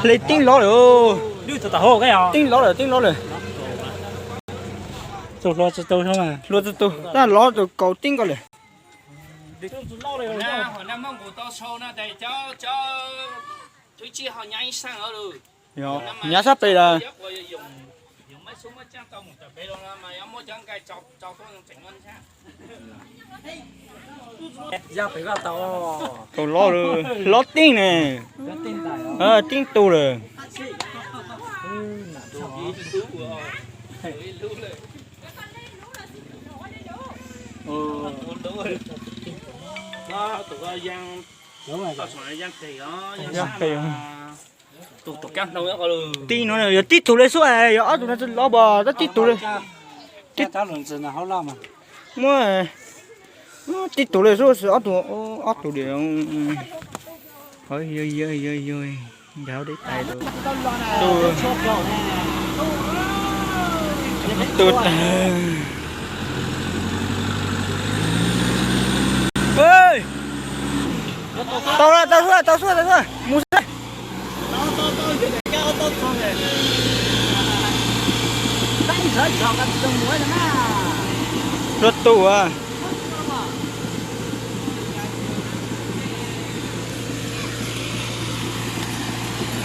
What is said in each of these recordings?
Hle teeb lov lawm. Teeb lov lawm, teeb lov lawm. Hlua tsis tu, tab lov tus kaus teeb ko lawm. Nyav sab pem lawm. Kaus lov lawm, lov teeb ne. Teeb tu lawm. Tib no yog tib tug li xwb, yog ob tug no tsis lov pom tab tib tug li. Muab tib tug li xwb, ob tug, ob tug li. Yog, yog, yog, yog, yog deb tais. Tu, tu tag. Tau, tau xwb, tau xwb, tau xwb, mus xwb. Luag tu a.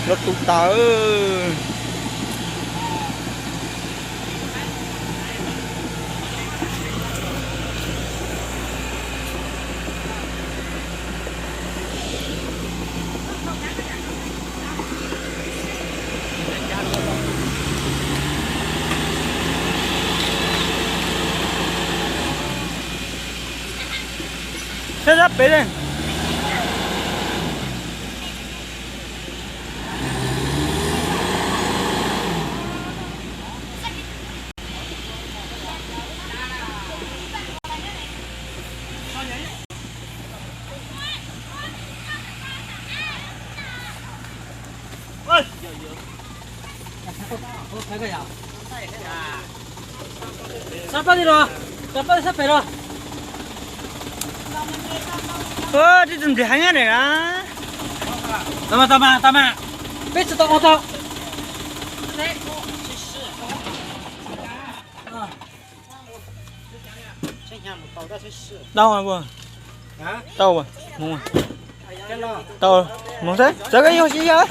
Luag tu tas. Sab sab pem. Sab pab li los, sab pab li sab pem los. Tib tug nplig heev na. Tau mas, tau mas, tau mas. Peb tsis tau ua tau. Tau, tau, mus, tau, mus xwb, txawv koj yug si yog.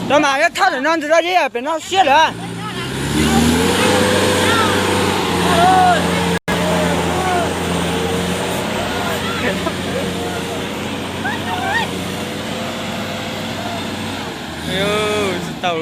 Tau mas, yuav thauj ntawm no ntws los yeej pem no siab lawm. Tsis tau.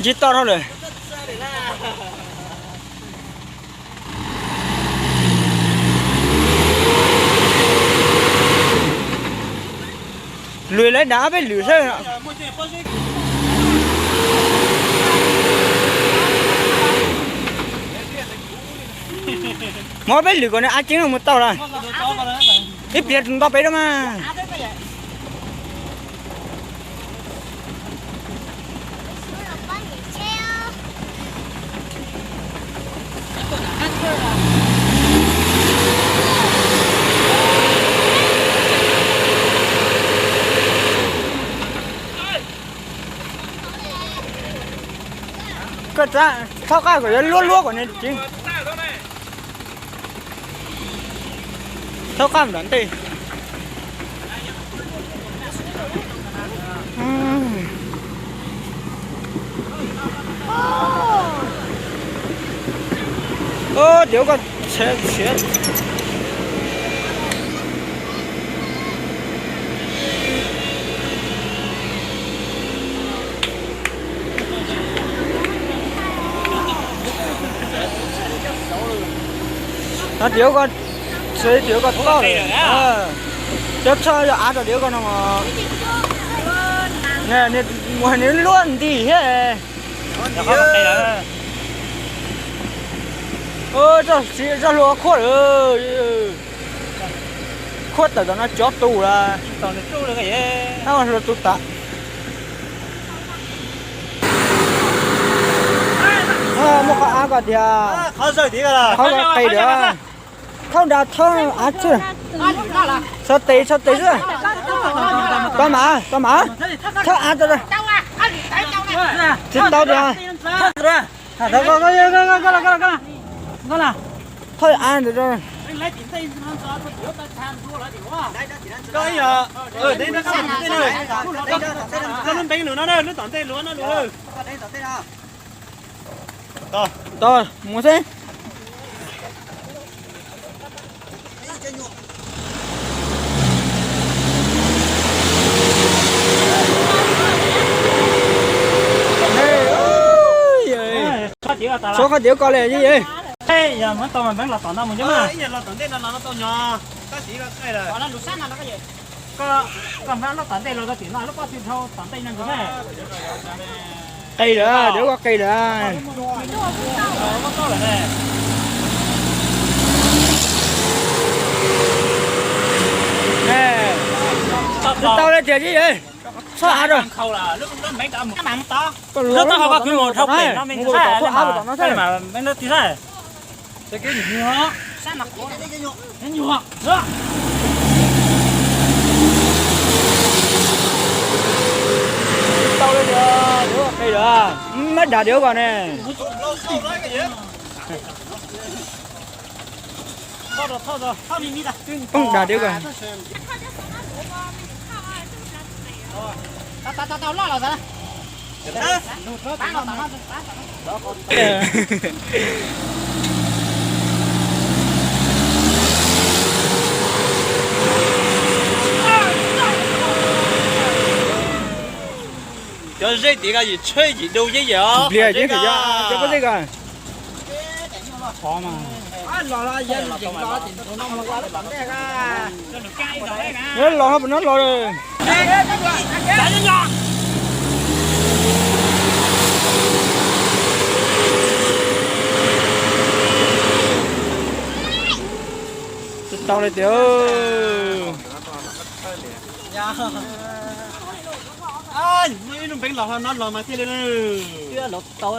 Ntsib toj dhau lawm. Lwm lawv dam ob peb lwm xwb. Muab ob peb lwm kom nws av ceeb no mus tau lawm. Ib pliag tus nto pem rau mas. Koj txhob qaj kom yuav luab luab kom nws ceev. Thaub qab nram ntej. Tias koj tshiav tshiav. Tim ub ko, tim ub ko toj lawm. Cov tshaj yog av rau tim ub ko no. Mus hais nws luaj nti thiab. Zaj hlua khuaj lawm. Khuaj tawm tom no cov tus lawm. Hlua tus tas. Muaj qhov av ko tiag. Qhov ko qis lawm. Thauj nrad thauj av xwb. Txhob tes txhob tes xwb. Tau mas tau mas. Thauj av tau. Tsis tau tiag. Thauj av ntawd. Tos mus xwb. Tshuav qhov tim ko li. Qis lawm, tim no lub pob tw dhau tom ntej no ntag. Qis lawm, tim ub ko qis lawm. Tsis tau li tiag. Txhob av rau. Mus tom av tom no xwb. Tau li tiag, tim ub ko qis lawm. Mab dag tim ub ko ne. Poob dag tim ub ko. Cov zeb tim ko yim tsheb yim du yeej yam os. Npliag yeej thaum yog cov pob zeb ko. Los no puas no los. Tsis tau li tiag.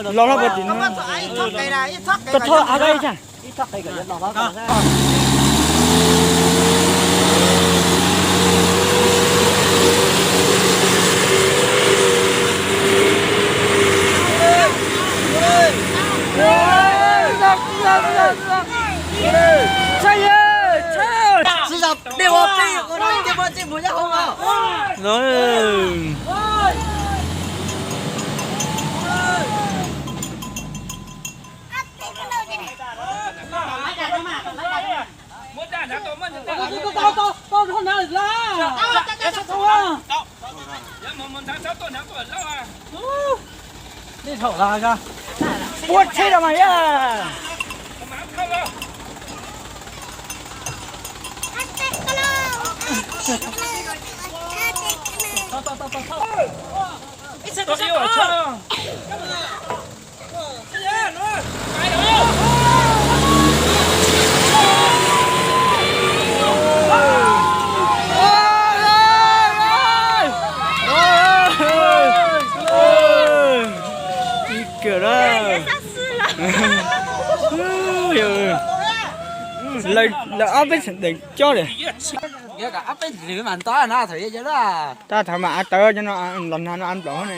Los no puas tim no. Koj thauj av ko ib tsam. Puab tsheb rau mas yog. Lawv ob peb tseem deev cob li. Tab thaum mas av tawv cov no los nag no av nplaum ne.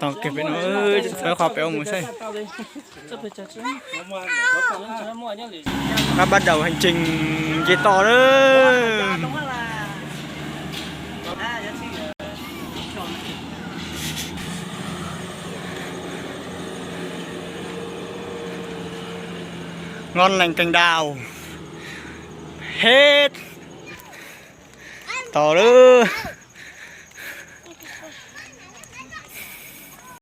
Tau kiag pem no, sawv qhov pem ua mus saib. Qab pab daus heej tsees nce toj lawm. Ngon lành cành đào hết. Tau lawm.